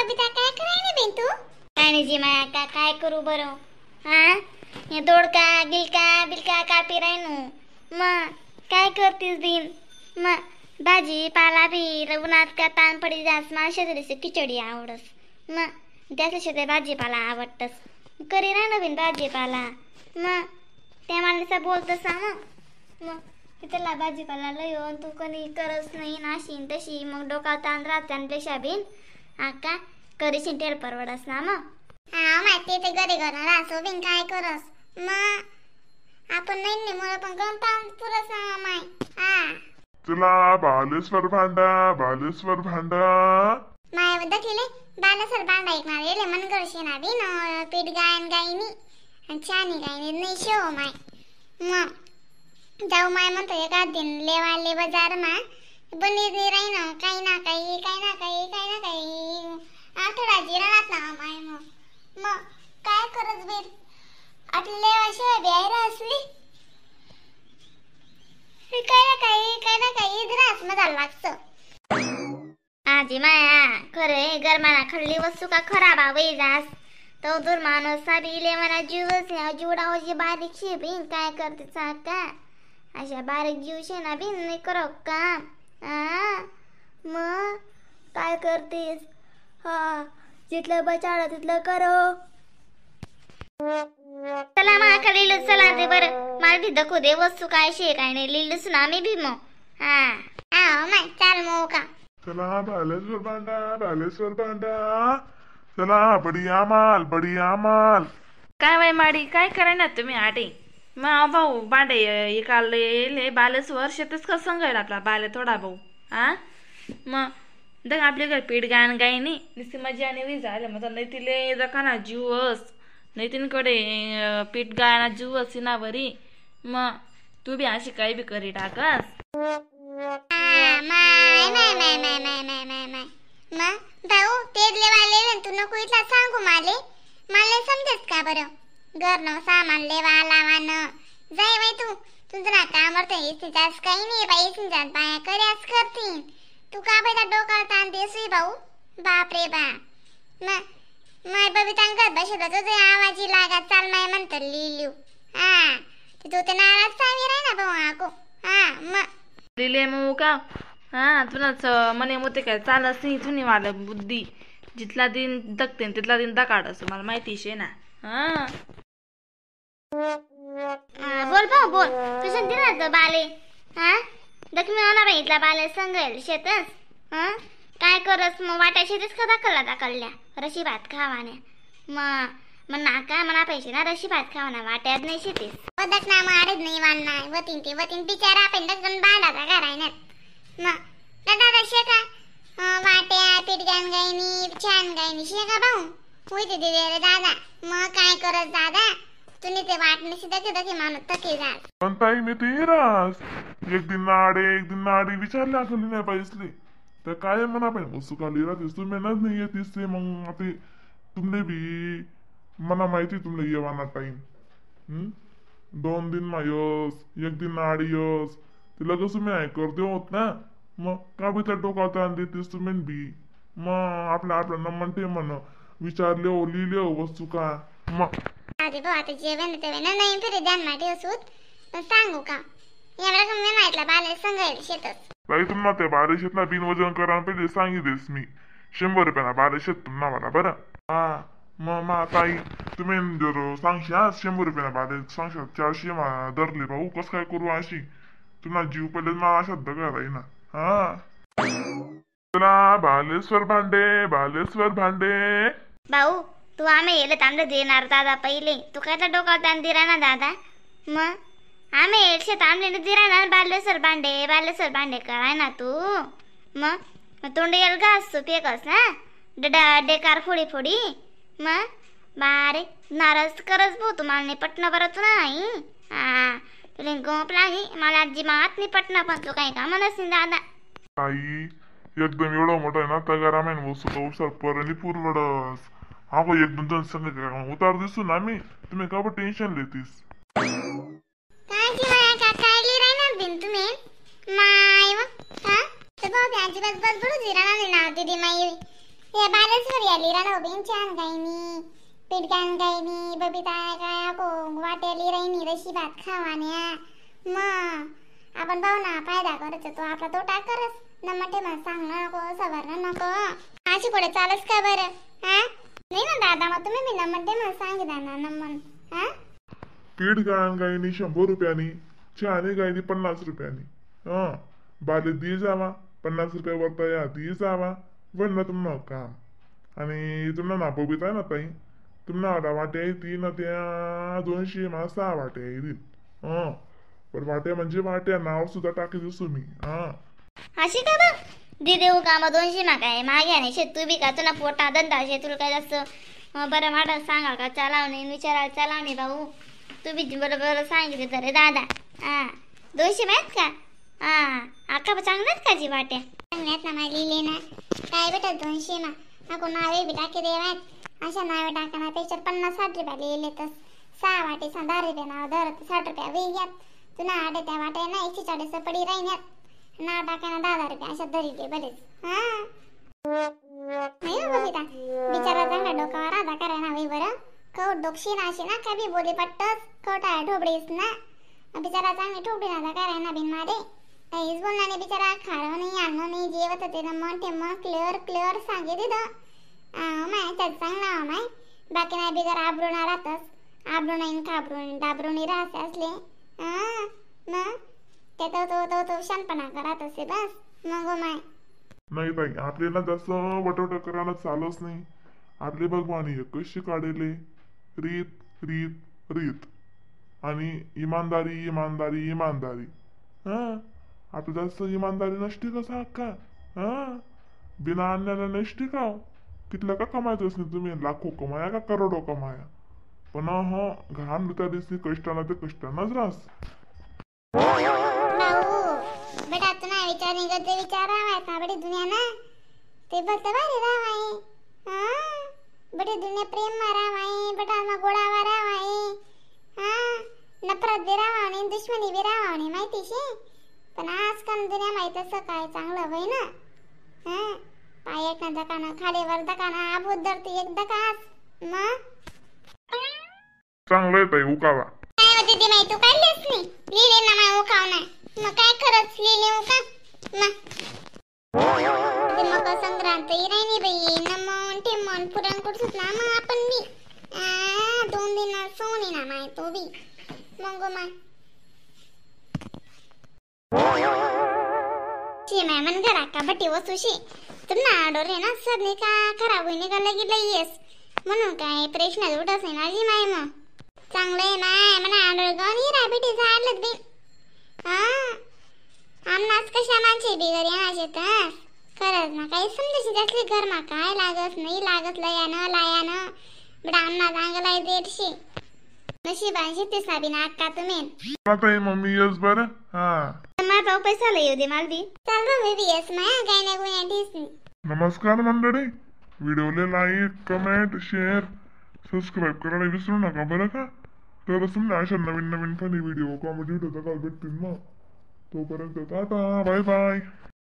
Babita काय कराय ना बेन तू? काय नाही जी माया का काय करू बरं. हा हे दोडका गिलका बिलका कापी राहिनो. मग काय करतीस बिन? मग भाजी पाला बी उन्हात का ताण पडी जास. मला शेजारीची खिचडी आवडस. मग त्याच्या शेजारी भाजीपाला आवडतस करी राह ना बिन भाजीपाला. मग त्या माणसा बोलतस. मग मग तिथला भाजीपाला लय तू कणी करत नाही नाशीन तशी. मग डोका ताण राहते आणि पेशा बिन आका करीशीन टेल परवडस ना. मग हा माहिती ते घरी करणार असो बिन काय करस. मग आपण नाही नाही मला पण गम ताण पुरस माय. हा चला बालेश्वर भांडा बालेश्वर भांडा. माय दखिले बालेश्वर भांडा ऐकणार येले मन करशे ना बिन पीठ गायन गायनी आणि छानी गायनी नाही शेव माय. मग जाऊ माय म्हणतो एका दिन लेवा ले बाजार मा बनी नाही राही ना काही ना काही काही ना काही काही ना काही आठवडा जिराणात ना माय. मग मग काय करत बीर आपल्या लेवा शिवाय बी असली काही ना काही काही ना काही त्रास मजा लागतो. आजी माया खरे गरमाना खल्ली वस्तू का खराब आवई जास तो दूर माणूस साबी लेवाना जीवच जीवडाव जी बारीक शे बिन काय करते का अशा बारीक जीव शे ना बिन नाही करो काम. आ मग काय करतेस? हा जिथलं बचाडा तिथलं करो. चला माका लिहिलं चला ते बरं मला बी दाखवू दे वस्तू काय शे काय नाही लिहिलंच ना मी बी मग. हा हा माय चाल मग का. चला बालेश्वर भांडा बालेश्वर भांडा. चला बढिया माल बढिया माल. काय बाई माडी काय करायना तुम्ही आटे? मग भाऊ भांडे एकाले बालेश्वर शेतच का सांगायला आपला बाले थोडा भाऊ. हा मग दग आपल्या घर पीठ गायन गायनी नुसती मजा आणि वीज आले मग नाही तिले दखाना जीवस नाही तिनकडे पीठ गायना जीवस ना बरी. मग तू बी अशी काही बी करी टाकस. माय माय माय माय माय माय माय माय. मग भाऊ ते लेवा तू नको इथला सांगू माले माले समजेस का बरं? घर न सामान लेवा लावानं जाय बाई तू तुझं कामर जास्त काही नाही बाई सिंजात बाया कर्याच करतीन. तू का बाई डोका ताण देसुई भाऊ? बाप रे बाप. मग माय बबिता घर बसत तुझे आवाजी लागा चाल माय म्हणत लिहिलू. हा तू ते नाराज सावी राही ना भाऊ आको. हा मग लिहिले मग का. हा तुलाच मने मोते काय चालच नाही तुनी मला बुद्धी जिथला दिन दगते तिथला दिन दकाड असो मला माहिती शे ना. हा बोल भाऊ बोल कशाने दिला बाले? हा दखमी होणार बाई इथला बाले संगेल शेतच. हा काय करस मग वाट्या शेतीच का दाखवला दाखवल्या रशी भात खावाने. मग मग नाका मला पैसे ना रशी भात खावाना वाट्यात नाही शेतीस. वदक ना मारत नाही वालना वतीन ते वतीन बिचारा आपण दगन बांडाचा घरायनात. मग दादा शेका वाट्या पीठ गायन गायनी छान गायनी शेका भाऊ होते ते रे दादा. मग काय करत दादा तुम्ही ते वाटणे दके दके माणूस तके जाल. पण ताई मी ते रास एक दिन नाडे एक दिन नाडे विचारले आठवली नाही पाहिजे तर काय म्हणा पाहिजे वस्तू काली राहतेस तू मेहनत नाही येतीस ते. मग आता तुमने बी मला माहिती तुमने येवाना टाईम दोन दिन मायस एक दिन नाडी यस ते लगेच तुम्ही ऐकर दे होत ना. मग का बी त्या डोका ताण देतेस तुम्ही बी? मग आपल्या आपल्या म्हणते म्हण विचारले हो लिहिले हो वस्तू का. मग अरे भाऊ आता जेवण तेव्हा ना नाही फिरे ध्यान माठी असूत पण सांगू का एवढा कमी माहितला बाले संगायला शेतच. ताई तुम्हाला त्या बाराशेत ना बिन वजन करा पहिले सांगितलेस मी 100 रुपये ना बाराशेत तुम्हाला मला बरं. हा मग मा ताई तुम्ही जर सांगशा 100 रुपये ना बारे सांगशा 400 मा धरले भाऊ कसं काय करू अशी तुम्हाला जीव पहिले मला अशा दगा राही ना. हा चला बालेश्वर भांडे बालेश्वर भांडे. भाऊ तू आम्ही येले तांदूळ देणार दादा पहिले तू काय तर डोका ताण दिरा ना दादा. मग आम्ही एकशे तांदूळ दिरा ना बालेश्वर भांडे बालेश्वर भांडे कराय ना तू. मग तोंड येल घास तू फेकस ना डडा डेकार फोडी फोडी. मग बारे नाराज करस भाऊ तुम्हाला नाही पटणं बरं तू नाही. हा तुला गोप लागली मला आजी मात नाही पटणं पण तू काही का म्हणत नाही दादा. ताई एकदम एवढा मोठा आहे ना तगारा माहिन वस्तू का उपसार परणी पुरवडस. हा गो एकदम दोन संग उतार दिसू ना मी तुम्ही का टेन्शन लेतीस? काय जी माया का काय लिहिराय ना बिन तुम्ही माय व. हा तर भाऊ अजिबात बडबडू जिरा नाही ना दीदी माई या बालेश्वर या लिरा नो छान गायनी पीठ गायनी बबिता काय को वाट्या लिरायनी रशी भात खावान्या. मग आपण भाऊ ना फायदा करत तो आपला तोटा करस नमटे मग सांगणं नको सवरणं नको अशी कुठे चालस का बरं? हा नाही ना दादा, मग तुम्ही मी नमटे मग सांगितलं ना नमन. हा पीठ गाळण गायनी 100 रुपयांनी, चहाने गायनी 50 रुपयांनी. हा बाले दी जावा 50 रुपये वरता या दी जावा वर्ण तुम्हाला काम. आणि तुम्हाला ना बबिता ना ताई तुम्हाला वाट्या येते ना त्या 200 मा 6 वाट्या येतील. हां पण वाट्या म्हणजे वाट्या नाव सुद्धा टाकी दिसू मी. हां अशी का बघ दे देऊ का मग 200 मा काय मागे नाही शेत तू बी का तुला पोटा धंदा शे तुला काय जास्त बरं वाटत सांगा का चालाव नाही विचारायला चालाव नाही भाऊ तू बी बरं बरं सांगितलं तर रे दादा. हां 200 माहीत का? हां आका चांगल्यात का जी वाट्या? चांगल्यात ना माय लिहिले ना काय भेटत 200 मा नको नावे बी टाकी देवात अशा नावे टाकण्यापेक्षा 50-60 रुपया लिहिले तर 6 वाटे 10 रुपये नाव धरत 60 रुपया वेग्यात तुला आडे त्या वाट्या ना 140 पडी राहिण्यात नाव टाकायला 10 रुपये अशा धरिले बरेच. हा नाही हो बबिता बिचारा चांगला डोकावर आधा करायला हवी बरं कौट डोक्षी ना अशी ना कभी बोली पट्टस कौटा ढोबळीस ना बिचारा चांगली ठोबडी नादा करायला बिन मारे काहीच बोलणार नाही बिचारा खाणं नाही आणणं नाही जेवत होते ना मन ते मन क्लिअर क्लिअर सांगे तिथं माय त्यात चांगला माय बाकी नाही बिगर आबरूना राहतस आबरू नाही खाबरून डाबरूनी राहते असले. हां मग ते तो तो तो तो शानपणा करत असे बस मग माय. नाही ताई आपल्याला जास्त वटवट करायला चालच नाही. आपले भगवान एकच काढले रीत रीत रीत आणि इमानदारी इमानदारी इमानदारी. हां आपलं जास्त इमानदारी नसते कसा का? हां बिना अन्याला नसते का? कितलं का कमायचंच नाही तुम्ही लाखो कमाया का करोडो कमाया पण हो घाण त्या दिसली कष्टाना ते कष्टानंच रास. भाऊ बेटा तू नाही विचार निघत ते विचार राहायत ना बडी दुनिया ना ते बोलते भारी राहाय. हां बडी दुनिया प्रेम मा राहाय बेटा मा गोळावा राहाय. हां नफरत बी राहाव नाही दुश्मनी बी राहाव नाही माहिती शे पण आजकाल दुनिया माहित असं काय चांगलं होय ना. हां पाय एक ना दकाना खाली वर दकाना आबूत धरते एक दकास मग चांगलं आहे ताई उकावा. काय होते ते माहिती तू काय लिहिस नाही लिहिले ना माय उकाव ना मग काय खरंच लिहिले उका मग ते मकर संक्रांत राहिली बाई नमन ठेमन पुरण कुठच ना मग आपण बी 2 दिन सोनी ना माय तो बी मग माय शी माय मन घरा का बटी वस्तू शी तुम्हाला आडोर ना सरने का खराब होईने का लगी लई म्हणून काय प्रश्न उठत नाही माझी माय. मग चांगलं आहे माय म्हणा आडोर गाऊन हिरा बेटी झाडलं बी. हा आमनाच कशा माणसे बिगर येणार तर खरंच ना काही समजत त्यातले घर मा काय लागत नाही लागत लयानं लायानं बडा आमना चांगला देडशे नशिबांशी तेच ना बिना अक्का तुम्ही ताई मम्मी येस बरं. हा माय भाऊ पैसा येऊ दे माल बी चाल भाऊ बी येस माया काय नाही गुन्ह्या ठेस. नमस्कार मंडळी, व्हिडिओला like comment share subscribe करायला विसरू नका बरं का. तर तुम्हाला अशा नवीन नवीन funny video comedy video बघायला भेटतील मग. तोपर्यंत tata bye bye.